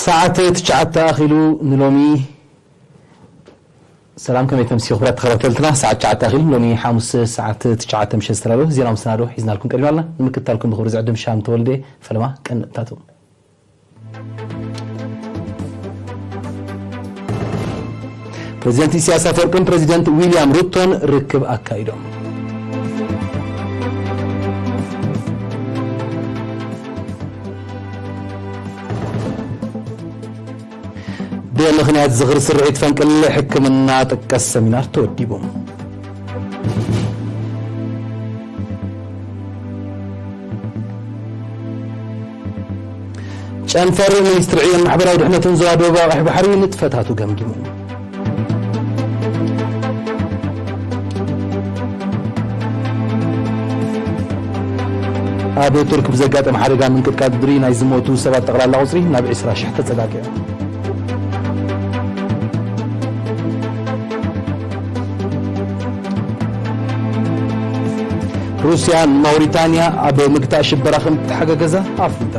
ሰዓት ትሽዓተ ኣኺሉ ንሎሚ። ሰላም፣ ከመይ ተምስዩ ክቡራት ተኸታተልትና? ሰዓት ትሽዓተ ኣኺሉ ሎሚ ሓሙስ ሰዓት ትሽዓተ ምሸት ዝተዳለወ ዜና መሰናዶ ሒዝናልኩም ቀሪብና ኣለና። ንምክትታልኩም ብኽብሪ ዝዕድም ሻም ተወልደ። ፈለማ ቀንድታቱ። ፕሬዚደንት ኢሳያስ ኣፈወርቅን ፕሬዚደንት ዊልያም ሩቶን ርክብ ኣካይዶም። ብምኽንያት ዝኽሪ ስርሒት ፈንቅል ሕክምና ጥቀስ ሰሚናር ተወዲቡ። ጨንፈር ሚኒስትሪ ዕዮን ማሕበራዊ ድሕነትን ዞባ ደቡብ ኣቕሕ ባሕሪ ንጥፈታቱ ገምጊሙ። ኣብ ቱርክ ብዘጋጠመ ሓደጋ ምንቅጥቃጥ ምድሪ ናይ ዝሞቱ ሰባት ጠቕላላ ቁጽሪ ናብ ዕስራ ሽሕ ተጸጋጊዑ። ሩስያ ንማውሪታንያ ኣብ ምግታእ ሽበራ ከም እትተሓጋገዛ ኣፍሊጣ።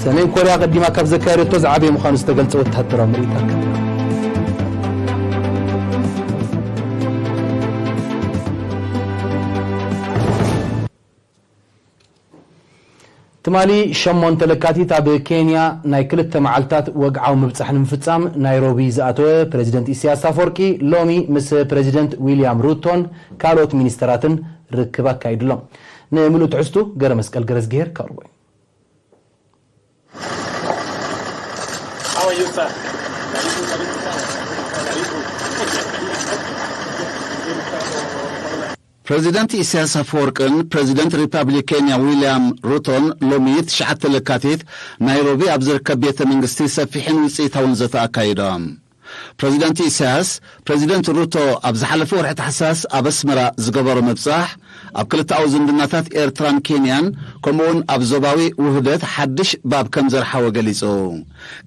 ሰሜን ኮርያ ቀዲማ ካብ ዘካየደቶ ዝዓበየ ምዃኑ ዝተገልጸ ወታደራዊ ምርኢት ኣካይዳ። ትማሊ ሸሞንተ ለካቲት ኣብ ኬንያ ናይ ክልተ መዓልታት ወግዓዊ ምብጻሕ ንምፍጻም ናይሮቢ ዝኣተወ ፕሬዚደንት ኢሳያስ ኣፈወርቂ፣ ሎሚ ምስ ፕሬዚደንት ዊልያም ሩቶን ካልኦት ሚኒስተራትን ርክብ ኣካይዱ ኣሎ። ንምሉእ ትሕዝቱ ገረ መስቀል ገረዝግሄር ካርቦይ። ፕሬዚደንት ኢሳያስ ኣፈወርቅን ፕሬዚደንት ሪፐብሊክ ኬንያ ዊልያም ሩቶን ሎሚ ትሽዓተ ለካቲት ናይሮቢ ኣብ ዝርከብ ቤተ መንግስቲ ሰፊሕን ውፅኢታውን ዘተ ኣካይዶም። ፕሬዚደንት ኢሳያስ፣ ፕሬዚደንት ሩቶ ኣብ ዝሓለፈ ወርሒ ታሕሳስ ኣብ ኣስመራ ዝገበሮ ምብጻሕ፣ ኣብ ክልተኣዊ ዝምድናታት ኤርትራን ኬንያን፣ ከምኡውን ኣብ ዞባዊ ውህደት ሓድሽ ባብ ከም ዘርሓወ ገሊጹ።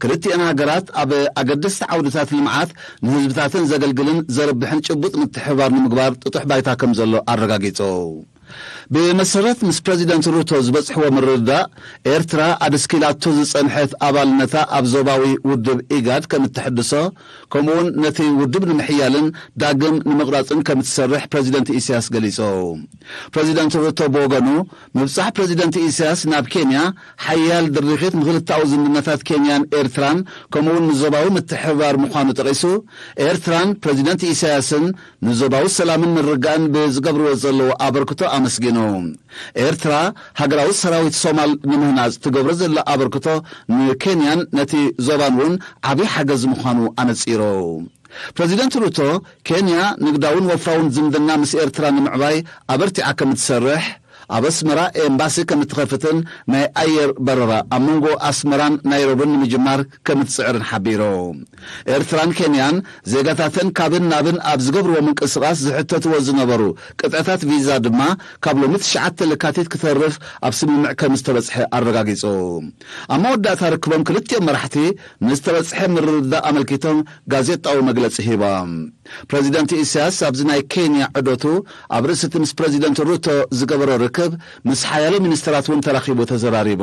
ክልቲኤን ሃገራት ኣብ ኣገደስቲ ዓውድታት ልምዓት ንህዝብታተን ዘገልግልን ዘርብሕን ጭቡጥ ምትሕብባር ንምግባር ጥጡሕ ባይታ ከም ዘሎ ኣረጋጊጹ። ብመሰረት ምስ ፕረዚደንት ሩቶ ዝበጽሕዎ ምርድዳእ፣ ኤርትራ ኣድስኪላቶ ዝጸንሐት ኣባልነታ ኣብ ዞባዊ ውድብ ኢጋድ ከም እትሕድሶ፣ ከምኡውን ነቲ ውድብ ንምሕያልን ዳግም ንምቕራጽን ከም እትሰርሕ ፕረዚደንት ኢሳያስ ገሊጹ። ፕረዚደንት ሩቶ ብወገኑ፣ ምብጻሕ ፕረዚደንት ኢሳያስ ናብ ኬንያ ሓያል ድርኺት ንክልተኣዊ ዝምድናታት ኬንያን ኤርትራን ከምኡውን ንዞባዊ ምትሕብባር ምዃኑ ጠቒሱ፣ ኤርትራን ፕረዚደንት ኢሳያስን ንዞባዊ ሰላምን ምርግጋእን ብዝገብርዎ ዘለዉ ኣበርክቶ ኣመስጊኑ። ኤርትራ ሃገራዊ ሰራዊት ሶማል ንምህናጽ ትገብሮ ዘላ ኣበርክቶ ንኬንያን ነቲ ዞባን እውን ዓቢ ሓገዝ ምዃኑ ኣነጺሩ። ፕረዚደንት ሩቶ፣ ኬንያ ንግዳውን ወፍራውን ዝምድና ምስ ኤርትራ ንምዕባይ ኣበርቲዓ ከም እትሰርሕ፣ ኣብ ኣስመራ ኤምባሲ ከም እትኸፍትን ናይ ኣየር በረራ ኣብ መንጎ ኣስመራን ናይሮብን ንምጅማር ከም እትጽዕርን ሓቢሩ። ኤርትራን ኬንያን ዜጋታተን ካብን ናብን ኣብ ዝገብርዎ ምንቅስቓስ ዝሕተትዎ ዝነበሩ ቅጥዕታት ቪዛ ድማ ካብ ሎሚ ትሽዓተ ለካቲት ክተርፍ ኣብ ስምምዕ ከም ዝተበጽሐ ኣረጋጊጹ። ኣብ መወዳእታ ርክቦም ክልቲኦም መራሕቲ ንዝተበጽሐ ምርድዳእ ኣመልኪቶም ጋዜጣዊ መግለጺ ሂቦም። ፕረዚደንት ኢሳያስ ኣብዚ ናይ ኬንያ ዑደቱ ኣብ ርእሲ እቲ ምስ ፕረዚደንት ሩቶ ዝገበሮ ርክብ ምስ ሓያሎ ሚኒስተራት እውን ተራኺቡ ተዘራሪቡ።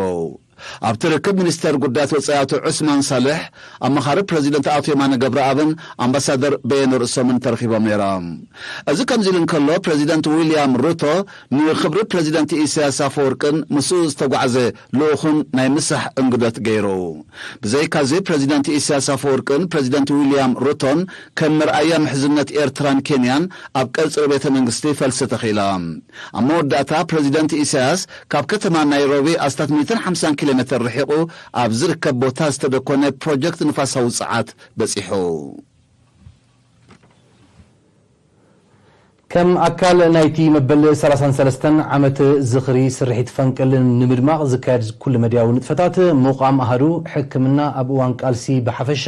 ኣብቲ ርክብ ሚኒስተር ጉዳያት ወጻኢ ኣቶ ዑስማን ሳልሕ፣ ኣማኻሪ ፕረዚደንት ኣቶ የማነ ገብረኣብን ኣምባሳደር በየነ ርእሶምን ተረኺቦም ነይሮም። እዚ ከምዚ ኢሉ እንከሎ፣ ፕረዚደንት ዊልያም ሩቶ ንክብሪ ፕረዚደንት ኢሳያስ ኣፈወርቅን ምስኡ ዝተጓዕዘ ልኡኹን ናይ ምሳሕ እንግዶት ገይሩ። ብዘይካዚ፣ ፕረዚደንት ኢሳያስ ኣፈወርቅን ፕረዚደንት ዊልያም ሩቶን ከም መርኣያ ምሕዝነት ኤርትራን ኬንያን ኣብ ቀጽሪ ቤተ መንግስቲ ፈልሲ ተኺሎም። ኣብ መወዳእታ፣ ፕረዚደንት ኢሳያስ ካብ ከተማ ናይሮቢ ኣስታት ሚእትን ሓምሳን ኪሎ ሜተር ርሒቑ ኣብ ዝርከብ ቦታ ዝተደኮነ ፕሮጀክት ንፋሳዊ ጸዓት በጺሑ። ከም ኣካል ናይቲ መበል ሰላሳን ሰለስተን ዓመት ዝኽሪ ስርሒት ፈንቅል ንምድማቕ ዝካየድ ኩሉ መድያዊ ንጥፈታት፣ ምቋም ኣሃዱ ሕክምና ኣብ እዋን ቃልሲ ብሓፈሻ፣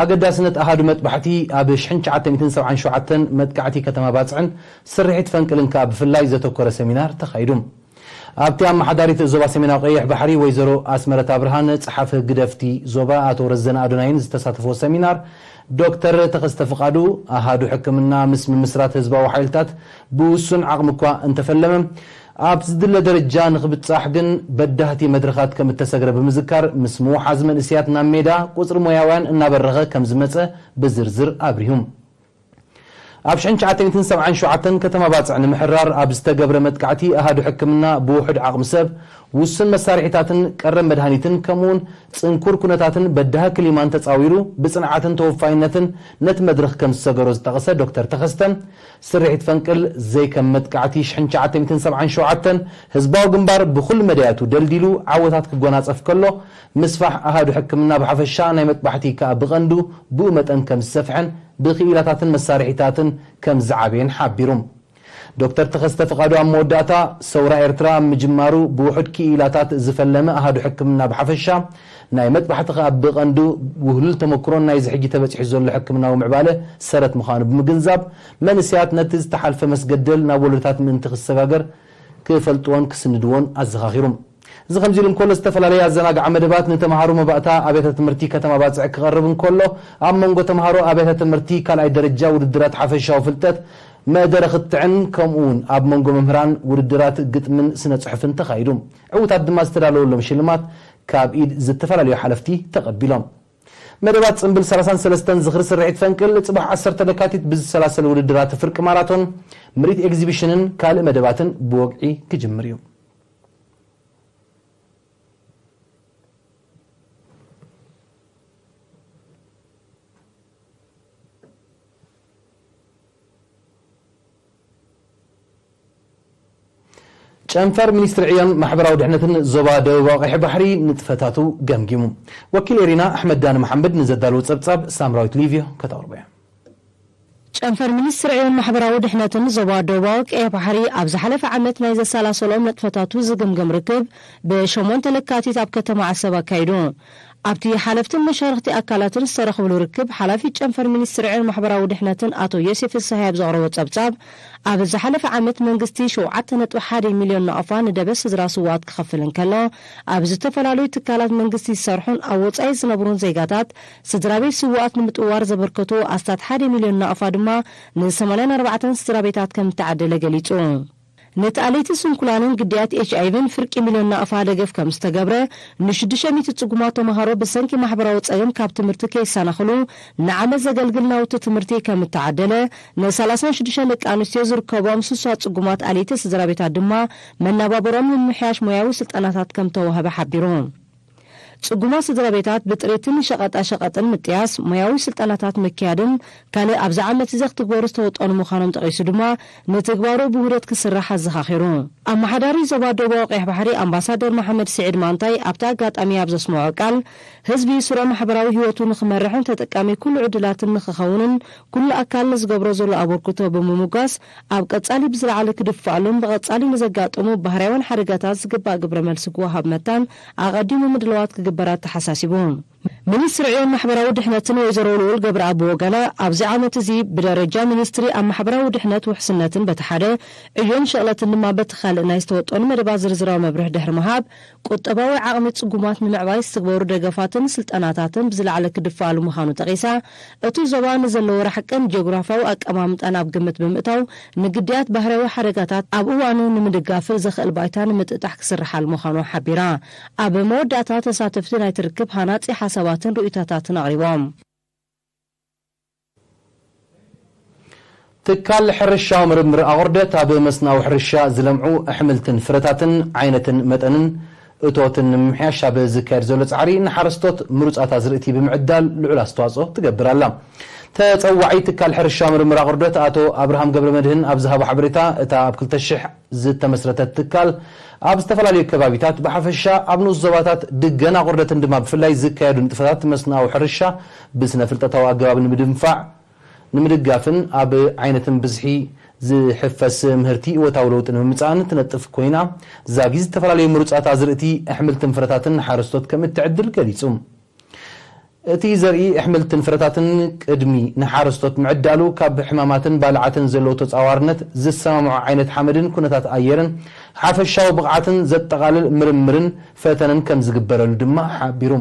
ኣገዳስነት ኣሃዱ መጥባሕቲ ኣብ ሽሕን ትሽዓተ ሚእትን ሰብዓን ሸውዓተን መጥቃዕቲ ከተማ ባጽዕን ስርሒት ፈንቅልን ከኣ ብፍላይ ዘተኮረ ሰሚናር ተኻይዱ። ኣብቲ ኣመሓዳሪት ዞባ ሰሜናዊ ቀይሕ ባሕሪ ወይዘሮ ኣስመረት ኣብርሃን ጸሓፊ ህግደፍቲ ዞባ ኣቶ ረዘነ ኣዶናይን ዝተሳተፍዎ ሰሚናር፣ ዶክተር ተኸስተ ፍቓዱ ኣሃዱ ሕክምና ምስ ምምስራት ህዝባዊ ሓይልታት ብውሱን ዓቕሚ እኳ እንተፈለመ፣ ኣብ ዝድለ ደረጃ ንኽብጻሕ ግን በዳህቲ መድረኻት ከም እተሰግረ ብምዝካር፣ ምስ ምውሓዝ መንእስያት ናብ ሜዳ ቁጽሪ ሞያውያን እናበረኸ ከም ዝመጸ ብዝርዝር ኣብሪሁ። ኣብ ሽሕን ትሽዓተ ሚእትን ሰብዓን ሸውዓተን ከተማ ባጽዕ ንምሕራር ኣብ ዝተገብረ መጥቃዕቲ ኣሃዱ ሕክምና ብውሑድ ዓቕሚ ሰብ፣ ውሱን መሳርሒታትን ቀረብ መድሃኒትን ከምኡውን ጽንኩር ኩነታትን በዳሂ ክሊማን ተጻዊሩ ብጽንዓትን ተወፋይነትን ነቲ መድረኽ ከም ዝሰገሮ ዝጠቐሰ ዶክተር ተኸስተ፣ ስርሒት ፈንቅል ዘይከም መጥቃዕቲ ሽሕን ትሽዓተ ሚእትን ሰብዓን ሸውዓተን ህዝባዊ ግንባር ብኹሉ መዳያቱ ደልዲሉ ዓወታት ክጎናጸፍ ከሎ፣ ምስፋሕ ኣሃዱ ሕክምና ብሓፈሻ ናይ መጥባሕቲ ከኣ ብቐንዱ ብኡ መጠን ከም ዝሰፍሐን ብክኢላታትን መሳርሒታትን ከም ዝዓበየን ሓቢሩ። ዶክተር ተኸስተ ፍቓዱ ኣብ መወዳእታ፣ ሰውራ ኤርትራ ኣብ ምጅማሩ ብውሑድ ክኢላታት ዝፈለመ ኣሃዱ ሕክምና ብሓፈሻ፣ ናይ መጥባሕቲ ከኣ ብቐንዱ ውህሉል ተመክሮን ናይዚ ሕጂ ተበጺሑ ዘሎ ሕክምናዊ ምዕባለ ሰረት ምዃኑ ብምግንዛብ፣ መንእሰያት ነቲ ዝተሓልፈ መስገደል ናብ ወለዶታት ምእንቲ ክሰጋገር ክፈልጥዎን ክስንድዎን ኣዘኻኺሩ። እዚ ከምዚ ኢሉ እንከሎ፣ ዝተፈላለየ ኣዘናግዓ መደባት ንተምሃሮ መባእታ ኣብያተ ትምህርቲ ከተማ ባጽዕ ክቐርብ እንከሎ፣ ኣብ መንጎ ተምሃሮ ኣብያተ ትምህርቲ ካልኣይ ደረጃ ውድድራት ሓፈሻዊ ፍልጠት መደረ ክትዕን ከምኡ እውን ኣብ መንጎ መምህራን ውድድራት ግጥምን ስነ ጽሑፍን ተኻይዱ። ዕዉታት ድማ ዝተዳለወሎም ሽልማት ካብ ኢድ ዝተፈላለዩ ሓለፍቲ ተቐቢሎም። መደባት ጽምብል ሰላሳን ሰለስተን ዝኽሪ ስርሒት ፈንቅል ጽባሕ ዓሰርተ ለካቲት ብዝሰላሰሉ ውድድራት ፍርቂ ማራቶን፣ ምርኢት ኤግዚቢሽንን ካልእ መደባትን ብወግዒ ክጅምር እዩ። ጨንፈር ሚኒስትሪ ዕዮን ማሕበራዊ ድሕነትን ዞባ ደቡባዊ ቀይሕ ባሕሪ ንጥፈታቱ ገምጊሙ። ወኪል ኤሪና ኣሕመድ ዳኒ መሓመድ ንዘዳለዎ ጸብጻብ ሳምራዊት ሊቭዮ ከተቕርቦ እያ። ጨንፈር ሚኒስትሪ ዕዮን ማሕበራዊ ድሕነትን ዞባ ደቡባዊ ቀይሕ ባሕሪ ኣብ ዝሓለፈ ዓመት ናይ ዘሰላሰሎም ንጥፈታቱ ዝግምግም ርክብ ብሸሞንተ ለካቲት ኣብ ከተማ ዓሰብ ኣካይዱ። ኣብቲ ሓለፍትን መሻርኽቲ ኣካላትን ዝተረኽብሉ ርክብ፣ ሓላፊ ጨንፈር ሚኒስትሪ ዕዮን ማሕበራዊ ድሕነትን ኣቶ ዮሴፍ ፍስሃየ ኣብ ዘቕረቦ ጸብጻብ፣ ኣብ ዝሓለፈ ዓመት መንግስቲ ሸውዓተ ነጥቢ ሓደ ሚልዮን ናቕፋ ንደበ ስድራ ስውኣት ክኸፍል እንከሎ፣ ኣብ ዝተፈላለዩ ትካላት መንግስቲ ዝሰርሑን ኣብ ወጻኢ ዝነብሩን ዜጋታት ስድራ ቤት ስውኣት ንምጥዋር ዘበርከቱ ኣስታት ሓደ ሚልዮን ናቕፋ ድማ ን ሰማንያን ኣርባዕተን ስድራ ቤታት ከም እተዓደለ ገሊጹ። ነቲ ኣለይቲ ስንኩላንን ግዳያት ኤች ኣይ ቪን ፍርቂ ሚልዮን ናቕፋ ደገፍ ከም ዝተገብረ፣ ንሽዱሽተ ሚእቲ ጽጉማት ተምሃሮ ብሰንኪ ማሕበራዊ ጸገም ካብ ትምህርቲ ከይሰናኽሉ ንዓመት ዘገልግል ናውቲ ትምህርቲ ከም እተዓደለ፣ ንሰላሳን ሽዱሽተን ደቂ ኣንስትዮ ዝርከቦም ስሳ ጽጉማት ኣለይቲ ስድራ ቤታት ድማ መናባብሮም ንምምሕያሽ ሞያዊ ስልጠናታት ከም ተዋህበ ሓቢሩ። ጽጉማት ስድራ ቤታት ብጥሪትን ሸቐጣ ሸቐጥን ምጥያስ፣ ሞያዊ ስልጠናታት ምክያድን ካልእ ኣብዚ ዓመት እዚ ክትግበሩ ዝተወጠኑ ምዃኖም ጠቒሱ ድማ፣ ንትግባሩ ብውህደት ክስራሕ ኣዘኻኺሩ። ኣመሓዳሪ ዞባ ደቡባዊ ቀይሕ ባሕሪ ኣምባሳደር መሓመድ ስዒድ ማንታይ ኣብቲ ኣጋጣሚ ኣብ ዘስምዖ ቃል፣ ህዝቢ ስሩዕ ማሕበራዊ ህይወቱ ንኽመርሕን ተጠቃሚ ኩሉ ዕድላትን ንኽኸውንን ኩሉ ኣካል ንዝገብሮ ዘሎ ኣበርክቶ ብምምጓስ፣ ኣብ ቀጻሊ ብዝለዓለ ክድፋኣሉን ብቐጻሊ ንዘጋጥሙ ባህርያውን ሓደጋታት ዝግባእ ግብረ መልሲ ክወሃብ መታን ኣቐዲሙ ምድላዋት ክግበር ኣተሓሳሲቡ። ሚኒስትሪ ዕዮን ማሕበራዊ ድሕነትን ወይዘሮ ልኡል ገብረኣብ ብወገና፣ ኣብዚ ዓመት እዚ ብደረጃ ሚኒስትሪ ኣብ ማሕበራዊ ድሕነት ውሕስነትን በቲ ሓደ፣ ዕዮን ሸቕለትን ድማ በቲ ካልእ ናይ ዝተወጠኑ መደባት ዝርዝራዊ መብርሂ ድሕሪ ምሃብ፣ ቁጠባዊ ዓቕሚ ጽጉማት ንምዕባይ ዝትግበሩ ደገፋትን ስልጠናታትን ብዝለዓለ ክድፋኣሉ ምዃኑ ጠቒሳ፣ እቲ ዞባ ንዘለዎ ራሕቅን ጂኦግራፍያዊ ኣቀማምጣን ኣብ ግምት ብምእታው፣ ንግዳያት ባህርያዊ ሓደጋታት ኣብ እዋኑ ንምድጋፍን ዘኽእል ባይታ ንምጥጣሕ ክስርሓሉ ምዃኑ ሓቢራ። ኣብ መወዳእታ፣ ተሳተፍቲ ናይቲ ርክብ ሃናጺ ሓሳባትን ርእይቶታትን ኣቕሪቦም። ትካል ሕርሻዊ ምርምር ኣቑርደት ኣብ መስናዊ ሕርሻ ዝለምዑ ኣሕምልትን ፍረታትን ዓይነትን መጠንን እቶትን ንምምሕያሽ ኣብ ዝካየድ ዘሎ ጻዕሪ፣ ንሓረስቶት ምሩጻት ኣዝርእቲ ብምዕዳል ልዑል ኣስተዋጽኦ ትገብር ኣላ። ተጸዋዒ ትካል ሕርሻዊ ምርምር ኣቑርደት ኣቶ ኣብርሃም ገብረመድህን ኣብ ዝሃቦ ሓበሬታ፣ እታ ኣብ ክልተ ሽሕ ዝተመስረተት ትካል፣ ኣብ ዝተፈላለዩ ከባቢታት ብሓፈሻ፣ ኣብ ንኡስ ዞባታት ድገን ኣቑርደትን ድማ ብፍላይ ዝካየዱ ንጥፈታት መስናዊ ሕርሻ ብስነ ፍልጠታዊ ኣገባብ ንምድንፋዕ፣ ንምድጋፍን ኣብ ዓይነትን ብዝሒ ዝሕፈስ ምህርቲ እወታዊ ለውጢ ንምምጻእን ትነጥፍ ኮይና፣ ዛጊ ዝተፈላለዩ ምሩጻት ኣዝርእቲ፣ ኣሕምልትን ፍረታትን ንሓረስቶት ከም እትዕድል ገሊጹ። እቲ ዘርኢ ኣሕምልትን ፍረታትን ቅድሚ ንሓረስቶት ምዕዳሉ፣ ካብ ሕማማትን ባልዓትን ዘለዎ ተጻዋርነት፣ ዝሰማምዖ ዓይነት ሓመድን ኩነታት ኣየርን፣ ሓፈሻዊ ብቕዓትን ዘጠቓልል ምርምርን ፈተነን ከም ዝግበረሉ ድማ ሓቢሩ።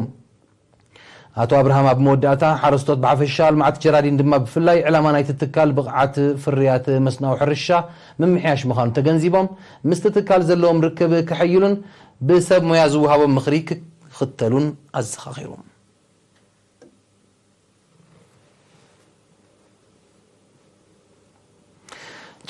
ኣቶ ኣብርሃም ኣብ መወዳእታ፣ ሓረስቶት ብሓፈሻ፣ ልምዓት ጀራዲን ድማ ብፍላይ፣ ዕላማ ናይቲ ትካል ብቕዓት ፍርያት መስኖዊ ሕርሻ ምምሕያሽ ምዃኑ ተገንዚቦም፣ ምስቲ ትካል ዘለዎም ርክብ ከሐይሉን ብሰብ ሞያ ዝወሃቦም ምኽሪ ክኽተሉን ኣዘኻኺሮም።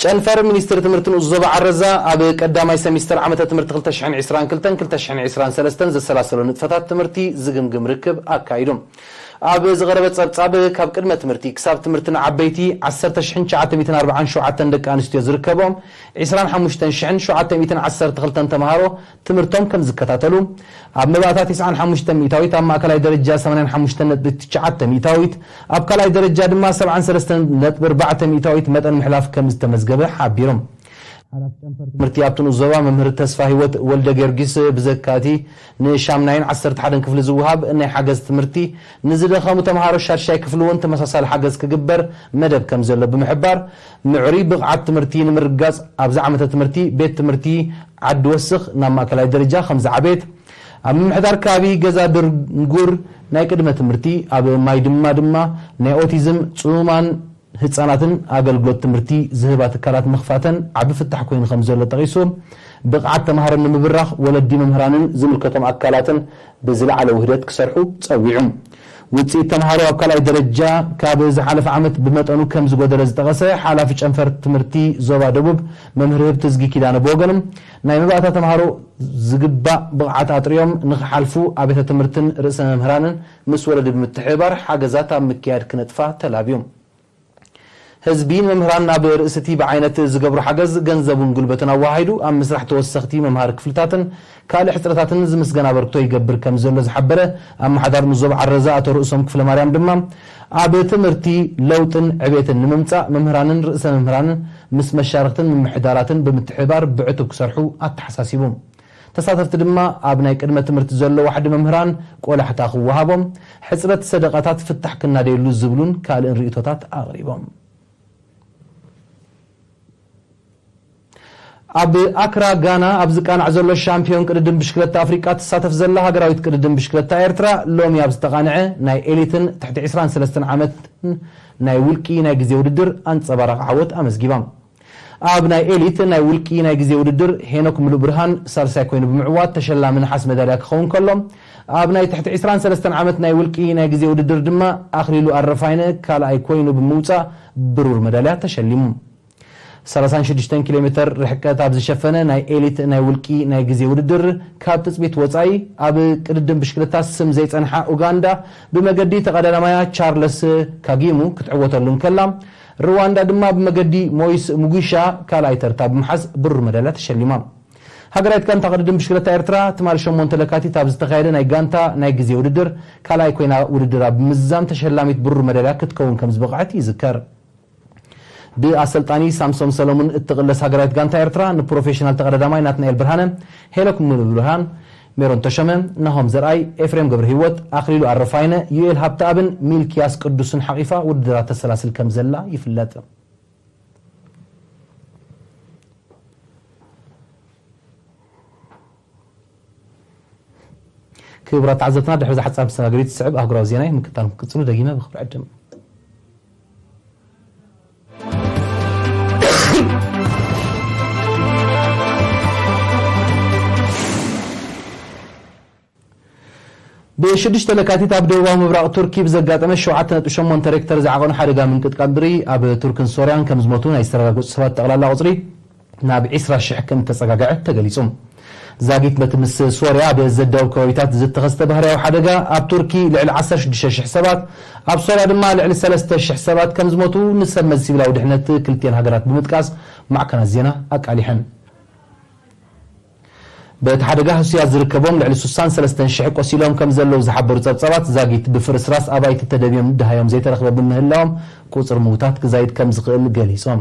ጨንፈር ሚኒስትሪ ትምህርቲ ንኡስ ዞባ ዓረዛ ኣብ ቀዳማይ ሰሚስተር ዓመተ ትምህርቲ ክልተ ሽሕን ዕስራን ክልተን ክልተ ሽሕን ዕስራን ሰለስተን ዘሰላሰሎ ንጥፈታት ትምህርቲ ዝግምግም ርክብ ኣካይዱ። ኣብ ዝቐረበ ጸብጻብ፣ ካብ ቅድመ ትምህርቲ ክሳብ ትምህርቲ ንዓበይቲ ዓሰርተ ሽሕን ትሽዓተ ሚእትን ኣርባዓን ሸውዓተን ደቂ ኣንስትዮ ዝርከቦም ዕስራን ሓሙሽተን ሽሕን ሸውዓተ ሚእትን ዓሰርተ ክልተን ተምሃሮ ትምህርቶም ከም ዝከታተሉ፣ ኣብ መባእታ ተስዓን ሓሙሽተን ሚእታዊት፣ ኣብ ማእከላይ ደረጃ ሰማንያን ሓሙሽተን ነጥቢ ትሽዓተ ሚእታዊት፣ ኣብ ካልኣይ ደረጃ ድማ ሰብዓን ሰለስተን ነጥቢ ኣርባዕተ ሚእታዊት መጠን ምሕላፍ ከም ዝተመዝገበ ሓቢሮም። ሓላፊ ጨንፈር ትምህርቲ ኣብቲ ንኡስ ዞባ መምህር ተስፋ ህይወት ወልደ ጊዮርጊስ፣ ብዘካቲ ንሻምናይን ዓሰርተ ሓደን ክፍሊ ዝወሃብ ናይ ሓገዝ ትምህርቲ ንዝደኸሙ ተምሃሮ ሻድሻይ ክፍሊ እውን ተመሳሳሊ ሓገዝ ክግበር መደብ ከም ዘሎ ብምሕባር፣ ምዕሩይ ብቕዓት ትምህርቲ ንምርግጋጽ ኣብዚ ዓመተ ትምህርቲ ቤት ትምህርቲ ዓዲ ወስኽ ናብ ማእከላይ ደረጃ ከም ዝዓበየት፣ ኣብ ምምሕዳር ከባቢ ገዛ ድርንጉር ናይ ቅድመ ትምህርቲ፣ ኣብ ማይ ድማ ድማ ናይ ኦቲዝም ጽሙማን ህጻናትን ኣገልግሎት ትምህርቲ ዝህባ ትካላት ምኽፋተን ዓቢ ፍታሕ ኮይኑ ከም ዘሎ ጠቒሱ፣ ብቕዓት ተምሃሮ ንምብራኽ ወለዲ፣ መምህራንን ዝምልከቶም ኣካላትን ብዝለዓለ ውህደት ክሰርሑ ጸዊዑ። ውጽኢት ተምሃሮ ኣብ ካልኣይ ደረጃ ካብ ዝሓለፈ ዓመት ብመጠኑ ከም ዝጎደለ ዝጠቐሰ ሓላፊ ጨንፈር ትምህርቲ ዞባ ደቡብ መምህር ህብትዝጊ ኪዳነ ብወገኑ፣ ናይ መባእታ ተምሃሮ ዝግባእ ብቕዓት ኣጥርዮም ንኽሓልፉ ኣብያተ ትምህርትን ርእሰ መምህራንን ምስ ወለዲ ብምትሕብባር ሓገዛት ኣብ ምክያድ ክነጥፋ ተላብዩ። ህዝቢ ንመምህራን ኣብ ርእሲ እቲ ብዓይነት ዝገብሮ ሓገዝ ገንዘቡን ጉልበትን ኣወሃሂዱ ኣብ ምስራሕ ተወሰኽቲ መምሃሪ ክፍልታትን ካልእ ሕጽረታትን ዝምስገን ኣበርክቶ ይገብር ከም ዘሎ ዝሓበረ ኣመሓዳሪ ንኡስ ዞባ ዓረዛ ኣቶ ርእሶም ክፍለማርያም ድማ፣ ኣብ ትምህርቲ ለውጥን ዕቤትን ንምምጻእ መምህራንን ርእሰ መምህራንን ምስ መሻርኽትን ምምሕዳራትን ብምትሕብባር ብዕቱብ ክሰርሑ ኣተሓሳሲቡ። ተሳተፍቲ ድማ ኣብ ናይ ቅድመ ትምህርቲ ዘሎ ዋሕዲ መምህራን ቆላሕታ ክወሃቦም፣ ሕጽረት ሰደቓታት ፍታሕ ክናደየሉ ዝብሉን ካልእን ርእይቶታት ኣቕሪቦም። ኣብ ኣክራ ጋና ኣብ ዝቃናዕ ዘሎ ሻምፒዮን ቅድድም ብሽክለታ ኣፍሪቃ ትሳተፍ ዘላ ሃገራዊት ቅድድም ብሽክለታ ኤርትራ፣ ሎሚ ኣብ ዝተቓንዐ ናይ ኤሊትን ትሕቲ ዕስራን ሰለስተን ዓመትን ናይ ውልቂ ናይ ግዜ ውድድር ኣንጸባራቒ ዓወት ኣመዝጊባ። ኣብ ናይ ኤሊት ናይ ውልቂ ናይ ግዜ ውድድር፣ ሄኖክ ምሉእ ብርሃን ሳልሳይ ኮይኑ ብምዕዋት ተሸላሚ ነሓስ መዳልያ ክኸውን ከሎ፣ ኣብ ናይ ትሕቲ ዕስራን ሰለስተን ዓመት ናይ ውልቂ ናይ ግዜ ውድድር ድማ ኣኽሊሉ ኣረፋይነ ካልኣይ ኮይኑ ብምውጻእ ብሩር መዳልያ ተሸሊሙ። ሰላሳን ሽዱሽተን ኪሎ ሜተር ርሕቀት ኣብ ዝሸፈነ ናይ ኤሊት ናይ ውልቂ ናይ ግዜ ውድድር፣ ካብ ትጽቢት ወጻኢ ኣብ ቅድድም ብሽክለታ ስም ዘይጸንሓ ኡጋንዳ ብመገዲ ተቐዳዳማያ ቻርለስ ካጊሙ ክትዕወተሉ እንከላ፣ ሩዋንዳ ድማ ብመገዲ ሞይስ ሙጉሻ ካልኣይ ተርታ ብምሓዝ ብሩር መዳልያ ተሸሊማ። ሃገራዊት ጋንታ ቅድድም ብሽክለታ ኤርትራ ትማሊ ሸሞንተ ለካቲት ኣብ ዝተኻየደ ናይ ጋንታ ናይ ግዜ ውድድር ካልኣይ ኮይና ውድድር ኣብ ምዝዛም ተሸላሚት ብሩር መዳልያ ክትከውን ከም ዝበቕዐት ይዝከር። ብኣሰልጣኒ ሳምሶም ሰለሙን እትቕለስ ሃገራዊት ጋንታ ኤርትራ ንፕሮፌሽናል ተቐዳዳማይ ናትናኤል ብርሃነ፣ ሄኖክ ምሉእ ብርሃን፣ ሜሮን ተሾመ፣ ናሆም ዘርኣይ፣ ኤፍሬም ገብረሂወት፣ ኣኽሊሉ ኣረፋይነ፣ ዩኤል ሃብተኣብን ሚልኪያስ ቅዱስን ሓቒፋ ውድድራ ተሰላስል ከም ዘላ ይፍለጥ። ክቡራት ተዓዘብትና፣ ድሕሪ እዛ ሓጻር መሰጋገሪት ዝስዕብ ኣህጉራዊ ዜና ምክታል ክትቅጽሉ ደጊመ ብኽብሪ ዕድም። ብሽዱሽተ ለካቲት ኣብ ደቡባዊ ምብራቕ ቱርኪ ብዘጋጠመ ሸውዓተ ነጥቢ ሸሞንተ ሬክተር ዝዓቐኑ ሓደጋ ምንቅጥቃጥ ምድሪ፣ ኣብ ቱርክን ሶርያን ከም ዝሞቱ ናይ ዝተረጋገጹ ሰባት ጠቕላላ ቁጽሪ ናብ ዕስራ ሽሕ ከም እተጸጋግዐ ተገሊጹ። ዛጊት በቲ ምስ ሶርያ ኣብ ዘዳውብ ከባቢታት ዝተኸስተ ባህርያዊ ሓደጋ፣ ኣብ ቱርኪ ልዕሊ ዓሰርተ ሽዱሽተ ሽሕ ሰባት፣ ኣብ ሶርያ ድማ ልዕሊ ሰለስተ ሽሕ ሰባት ከም ዝሞቱ ንሰብ መዚ ሲቪላዊ ድሕነት ክልቲኤን ሃገራት ብምጥቃስ ማዕከናት ዜና ኣቃሊሐን። በቲ ሓደጋ ህሱያት ዝርከቦም ልዕሊ ስሳን ሰለስተን ሽሕ ቆሲሎም ከም ዘለዉ ዝሓበሩ ጸብጻባት፣ ዛጊት ብፍርስራስ ኣባይቲ ተደብዮም ደሃዮም ዘይተረኽበ ብምህላዎም፣ ቁጽሪ ምዉታት ክዛይድ ከም ዝኽእል ገሊጾም።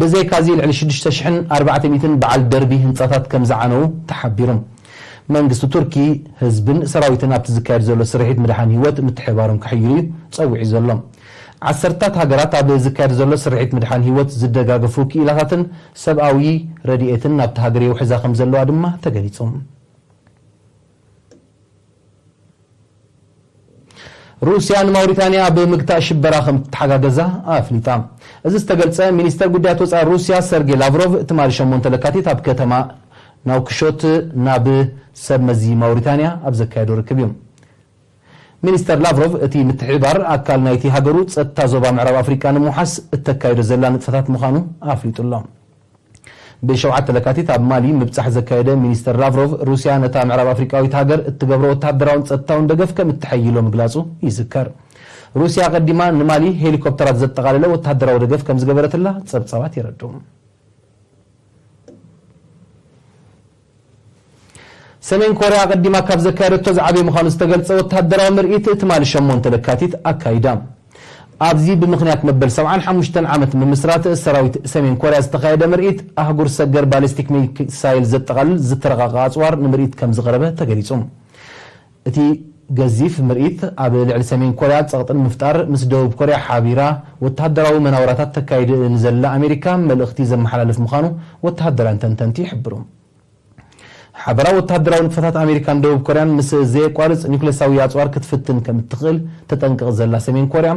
ብዘይካዚ፣ ልዕሊ ሽዱሽተ ሽሕን ኣርባዕተ ሚእትን በዓል ደርቢ ህንጻታት ከም ዝዓነዉ ተሓቢሩ። መንግስቲ ቱርኪ ህዝብን ሰራዊትን ኣብቲ ዝካየድ ዘሎ ስርሒት ምድሓን ህይወት ምትሕብባሮም ከሕይሉ እዩ ጸዊዑ ዘሎ። ዓሰርታት ሃገራት ኣብ ዝካየድ ዘሎ ስርሒት ምድሓን ህይወት ዝደጋገፉ ክኢላታትን ሰብኣዊ ረድኤትን ናብቲ ሃገር የውሕዛ ከም ዘለዋ ድማ ተገሊጹ። ሩስያ ንማውሪታንያ ኣብ ምግታእ ሽበራ ከም ትተሓጋገዛ ኣፍሊጣ። እዚ ዝተገልጸ፣ ሚኒስተር ጉዳያት ወጻኢ ሩስያ ሰርጌ ላቭሮቭ ትማሊ ሸሞንተ ለካቲት ኣብ ከተማ ናውክሾት ናብ ሰብ መዚ ማውሪታንያ ኣብ ዘካየዶ ርክብ እዩ። ሚኒስተር ላቭሮቭ፣ እቲ ምትሕብባር ኣካል ናይቲ ሃገሩ ጸጥታ ዞባ ምዕራብ ኣፍሪቃ ንምውሓስ እተካይዶ ዘላ ንጥፈታት ምዃኑ ኣፍሊጡ ኣሎ። ብሸውዓተ ለካቲት ኣብ ማሊ ምብጻሕ ዘካየደ ሚኒስተር ላቭሮቭ፣ ሩስያ ነታ ምዕራብ ኣፍሪቃዊት ሃገር እትገብሮ ወተሃደራውን ጸጥታውን ደገፍ ከም እትሐይሎ ምግላጹ ይዝከር። ሩስያ ኣቐዲማ ንማሊ ሄሊኮፕተራት ዘጠቓለለ ወተሃደራዊ ደገፍ ከም ዝገበረትላ ጸብጻባት የረድኡ። ሰሜን ኮርያ ኣቐዲማ ካብ ዘካየደቶ ዝዓበየ ምዃኑ ዝተገልጸ ወተሃደራዊ ምርኢት ትማሊ ሸሞንተ ለካቲት ኣካይዳ። ኣብዚ ብምኽንያት መበል ሰብዓን ሓሙሽተን ዓመት ምምስራት ሰራዊት ሰሜን ኮርያ ዝተኻየደ ምርኢት ኣህጉር ሰገር ባሊስቲክ ሚሳይል ዘጠቓልል ዝተረቐቐ ኣጽዋር ንምርኢት ከም ዝቐረበ ተገሊጹ። እቲ ገዚፍ ምርኢት ኣብ ልዕሊ ሰሜን ኮርያ ጸቕጢ ንምፍጣር ምስ ደቡብ ኮርያ ሓቢራ ወተሃደራዊ መናውራታት ተካይድ ንዘላ ኣሜሪካ መልእኽቲ ዘመሓላልፍ ምዃኑ ወተሃደራውያን ተንተንቲ ይሕብሩ። ሓበራዊ ወተሃደራዊ ንጥፈታት ኣሜሪካን ደቡብ ኮርያን ምስ ዘየቋርጽ ኒውክለሳዊ ኣጽዋር ክትፍትን ከም እትኽእል ተጠንቅቕ ዘላ ሰሜን ኮርያ፣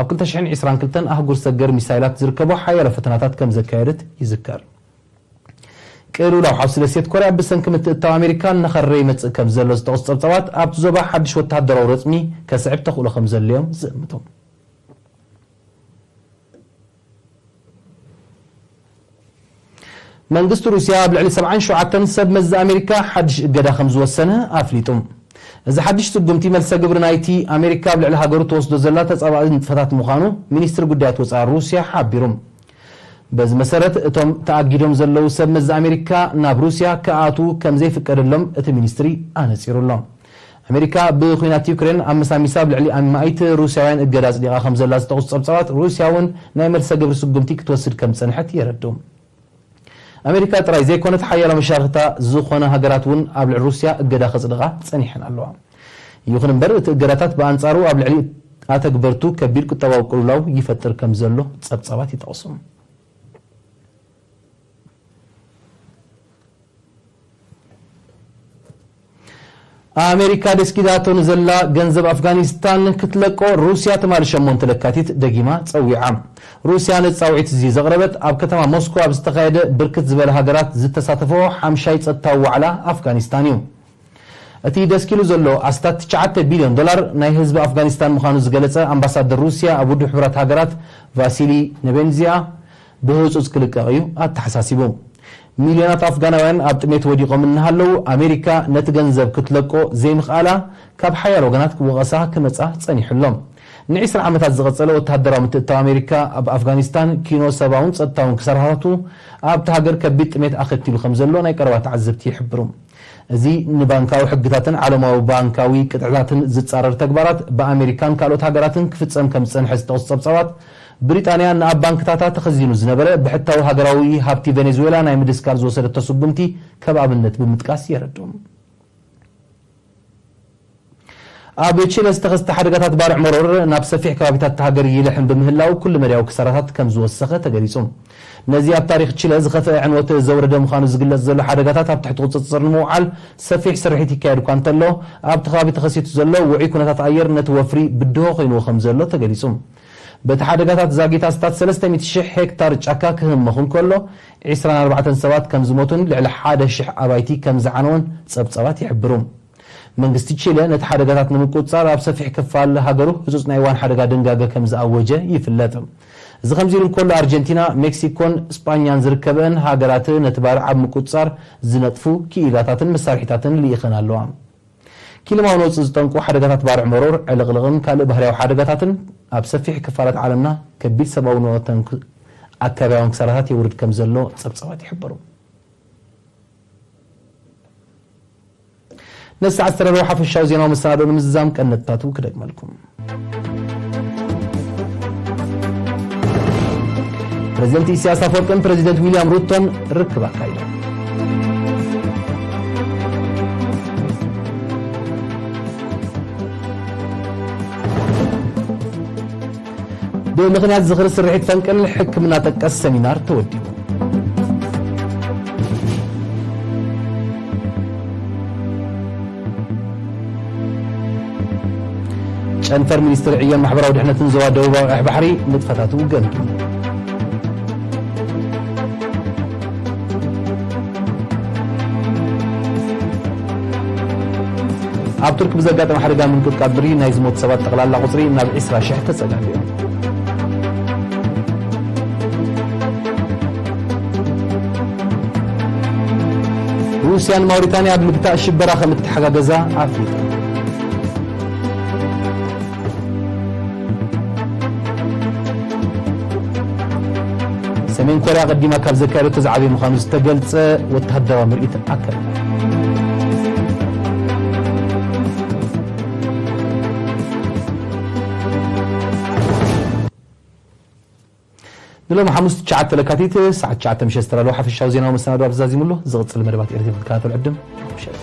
ኣብ ክልተ ሽሕን ዕስራን ክልተን ኣህጉር ሰገር ሚሳይላት ዝርከቦ ሓያሎ ፈተናታት ከም ዘካየደት ይዝከር። ቅልውላው ሓውሲ ደሴት ኮርያ ብሰንኪ ምትእትታው ኣሜሪካ እናኸረረ ይመጽእ ከም ዘሎ ዝጠቕሱ ጸብጻባት፣ ኣብቲ ዞባ ሓድሽ ወተሃደራዊ ረጽሚ ከስዕብ ተኽእሎ ከም ዘሎ'ዮም ዝእምቱ። መንግስቲ ሩስያ ኣብ ልዕሊ ሰብዓን ሸውዓተን ሰብ መዚ ኣሜሪካ ሓድሽ እገዳ ከም ዝወሰነ ኣፍሊጡ። እዚ ሓድሽ ስጉምቲ መልሰ ግብሪ ናይቲ ኣሜሪካ ኣብ ልዕሊ ሃገሩ ትወስዶ ዘላ ተጻባኢ ንጥፈታት ምዃኑ ሚኒስትሪ ጉዳያት ወጻኢ ሩስያ ሓቢሩ። በዚ መሰረት፣ እቶም ተኣጊዶም ዘለዉ ሰብ መዚ ኣሜሪካ ናብ ሩስያ ክኣትዉ ከም ዘይፍቀደሎም እቲ ሚኒስትሪ ኣነጺሩ ኣሎ። ኣሜሪካ ብኲናት ዩክሬን ኣመሳሚሳ ኣብ ልዕሊ ኣማኢት ሩስያውያን እገዳ ኣጽዲቓ ከም ዘላ ዝጠቕሱ ጸብጻባት፣ ሩስያ እውን ናይ መልሰ ግብሪ ስጉምቲ ክትወስድ ከም ዝጸንሐት የረድኡ። ኣሜሪካ ጥራይ ዘይኮነት፣ ሓያሎ መሻርኽታ ዝኾነ ሃገራት እውን ኣብ ልዕሊ ሩስያ እገዳ ከጽድቓ ጸኒሐን ኣለዋ። ይኹን እምበር፣ እቲ እገዳታት ብኣንጻሩ ኣብ ልዕሊ ኣተግበርቱ ከቢድ ቁጠባዊ ቅልውላው ይፈጥር ከም ዘሎ ጸብጻባት ይጠቕሱ። ኣሜሪካ ደስኪዛቶ ንዘላ ገንዘብ ኣፍጋኒስታን ክትለቆ ሩስያ ትማሊ ሸሞንተ ለካቲት ደጊማ ጸዊዓ። ሩስያ ነዚ ጻውዒት እዚ ዘቕረበት ኣብ ከተማ ሞስኮ ኣብ ዝተኻየደ ብርክት ዝበለ ሃገራት ዝተሳተፈኦ ሓምሻይ ጸጥታዊ ዋዕላ ኣፍጋኒስታን እዩ። እቲ ደስኪሉ ዘሎ ኣስታት ትሽዓተ ቢልዮን ዶላር ናይ ህዝቢ ኣፍጋኒስታን ምዃኑ ዝገለጸ ኣምባሳደር ሩስያ ኣብ ውድብ ሕቡራት ሃገራት ቫሲሊ ኔቤንዚያ፣ ብህጹጽ ክልቀቕ እዩ ኣተሓሳሲቡ። ሚልዮናት ኣፍጋናውያን ኣብ ጥሜት ወዲቖም እናሃለዉ፣ ኣሜሪካ ነቲ ገንዘብ ክትለቆ ዘይምኽኣላ ካብ ሓያሎ ወገናት ወቐሳ ክመጻ ጸኒሑ ኣሎ። ንዒስራ ዓመታት ዝቐጸለ ወተሃደራዊ ምትእትታው ኣሜሪካ ኣብ ኣፍጋኒስታን ኪኖ ሰብኣውን ጸጥታውን ክሳራታቱ ኣብቲ ሃገር ከቢድ ጥሜት ኣኸቲሉ ከም ዘሎ ናይ ቀረባ ተዓዘብቲ ይሕብሩ። እዚ ንባንካዊ ሕግታትን ዓለማዊ ባንካዊ ቅጥዕታትን ዝጻረር ተግባራት ብኣሜሪካን ካልኦት ሃገራትን ክፍጸም ከም ዝጸንሐ ዝጠቕሱ ጸብጻባት፣ ብሪጣንያ ንኣብ ባንክታታ ተኸዚኑ ዝነበረ ብሕታዊ ሃገራዊ ሃብቲ ቬኔዙዌላ ናይ ምድስካል ዝወሰደቶ ስጉምቲ ከም ኣብነት ብምጥቃስ የረድኡ። ኣብ ቺለ ዝተኸስተ ሓደጋታት ባርዕ መሮር ናብ ሰፊሕ ከባቢታት እታ ሃገር ይልሕም ብምህላው፣ ኩሉ መዳያዊ ክሳራታት ከም ዝወሰኸ ተገሊጹ። ነዚ ኣብ ታሪኽ ቺለ ዝኸፍአ ዕንወት ዘውረደ ምዃኑ ዝግለጽ ዘሎ ሓደጋታት ኣብ ትሕቲ ቁጽጽር ንምውዓል ሰፊሕ ስርሒት ይካየድ እኳ እንተሎ፣ ኣብቲ ከባቢ ተኸሲቱ ዘሎ ውዑይ ኩነታት ኣየር ነቲ ወፍሪ ብድሆ ኮይንዎ ከም ዘሎ ተገሊጹ። በቲ ሓደጋታት ዛጊት ኣስታት ሰለስተ ሚእቲ ሽሕ ሄክታር ጫካ ክህመኹ እንከሎ፣ ዕስራን ኣርባዕተን ሰባት ከም ዝሞቱን ልዕሊ ሓደ ሽሕ ኣባይቲ ከም ዝዓነወን ጸብጻባት ይሕብሩ። መንግስቲ ቺለ ነቲ ሓደጋታት ንምቁጽጻር ኣብ ሰፊሕ ክፋል ሃገሩ ህጹጽ ናይ እዋን ሓደጋ ድንጋገ ከም ዝኣወጀ ይፍለጥ። እዚ ከምዚ ኢሉ እንከሎ፣ ኣርጀንቲና፣ ሜክሲኮን ስጳኛን ዝርከበን ሃገራት ነቲ ባርዕ ኣብ ምቁጽጻር ዝነጥፉ ክኢላታትን መሳርሒታትን ልኢኸን ኣለዋ። ክሊማዊ ነውጺ ዝጠንቁ ሓደጋታት ባርዕ መሮር፣ ዕልቕልቕን ካልእ ባህርያዊ ሓደጋታትን ኣብ ሰፊሕ ክፋላት ዓለምና ከቢድ ሰብኣዊ ነውተን ኣከባብያውን ክሳራታት የውርድ ከም ዘሎ ጸብጻባት ይሕብሩ። ነዚ ሰዓት ዝተዳለወ ሓፈሻዊ ዜናዊ መሰናድኦ ንምዝዛም ቀንዲ ነጥብታቱ ክደግመልኩም። ፕረዚደንት ኢሳያስ ኣፈወርቅን ፕረዚደንት ዊልያም ሩቶን ርክብ ኣካይዶም። ብምኽንያት ዝኽሪ ስርሒት ፈንቅል ሕክምና ጠቀስ ሰሚናር ተወዲቡ። ጨንፈር ሚኒስትሪ ዕዮን ማሕበራዊ ድሕነትን ዞባ ደቡባዊ ቀይሕ ባሕሪ ንጥፈታቱ ገምጊሙ። ኣብ ቱርክ ብዘጋጠመ ሓደጋ ምንቅጥቃጥ ምድሪ ናይ ዝሞቱ ሰባት ጠቕላላ ቁጽሪ ናብ ዕስራ ሽሕ ተጸጋጊዑ። ሩስያን ማውሪታንያ ኣብ ምግታእ ሽበራ ከም እተሓጋገዛ ኣፍሊጠን። ሰሜን ኮርያ ቀዲማ ካብ ዘካየደቶ ዝዓበየ ምዃኑ ዝተገልጸ ወተሃደራዊ ምርኢት ኣካይዳ። ንሎሚ ሓሙስ ትሽዓተ ለካቲት ሰዓት ትሽዓተ ምሸት ዝተዳለወ ሓፈሻዊ ዜናዊ መሰናዶ ኣብዚ ዛዚሙ ኣሎ። ዝቕጽል መደባት ኤርትራ ክትከታተሉ ዕድም። ምሸት።